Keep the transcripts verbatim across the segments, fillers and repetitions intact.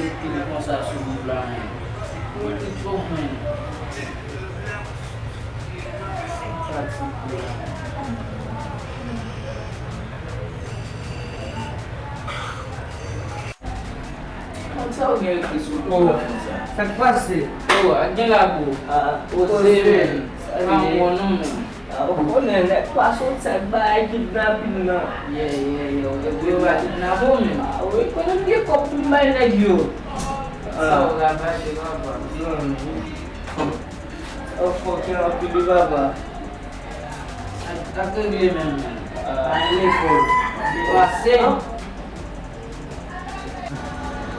Ki li konsa sou wout la, men. Mwen tou twò, men. Konn sa ou gen ekri sou wout la konsa? Sa k pase? Oh, a gen lago. Ah, koze, men. Sa pa yon bon non, men. Ah, ou konnen, nèg pa sot sa k bay kidnapin nan. Yeah, yeah, yeah, ou gen pou yo kidnape w, men. Ah, wi, konnen m gen kòb pou m bay nèg yo. Sa ou rabache, papa. Non, men. Sa ou fòk gen anpil wi, papa. Ak, ak regle menm, men. Ah. Al lekòl. Depase.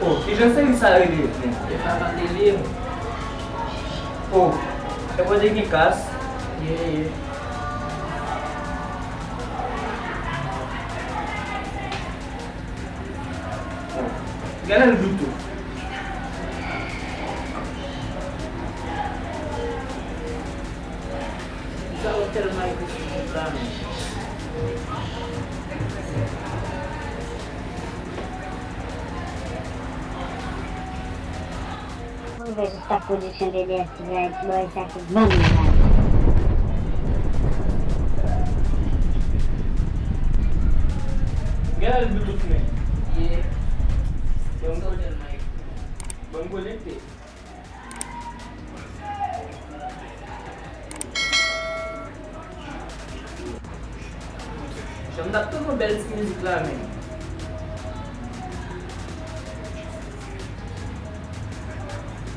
Oh, kijan seri sa rele, men? E pa tande li. Oh, e pote gen kas? Ye, ye. Oh, gade l Bluetooth. Sa yo tèlman ekri sou kont la, men. Mwen vle jis ak pwodiksyon de D S T V Haiti, bòy sa se banm li la. Gade l Bluetooth, men. Ye. Bon, bon konekte. Jan m t ap tande yon bèl ti mizik la, men.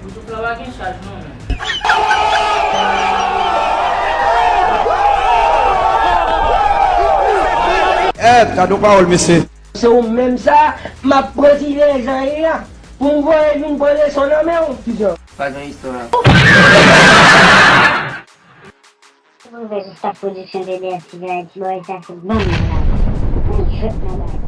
Bluetooth la pa gen chaj non, men. Eh, gade yon pawòl, mesye. Se ou menm sa, m ap pran ti zen jan ye a. Pou m voye vin pran leson nan men w. Kijan? Pa gen istwa. Mwen vle jis ak pwodiksyon de D S T V Haiti, bòy sa se banm li la. Mwen jwèt nan bagay.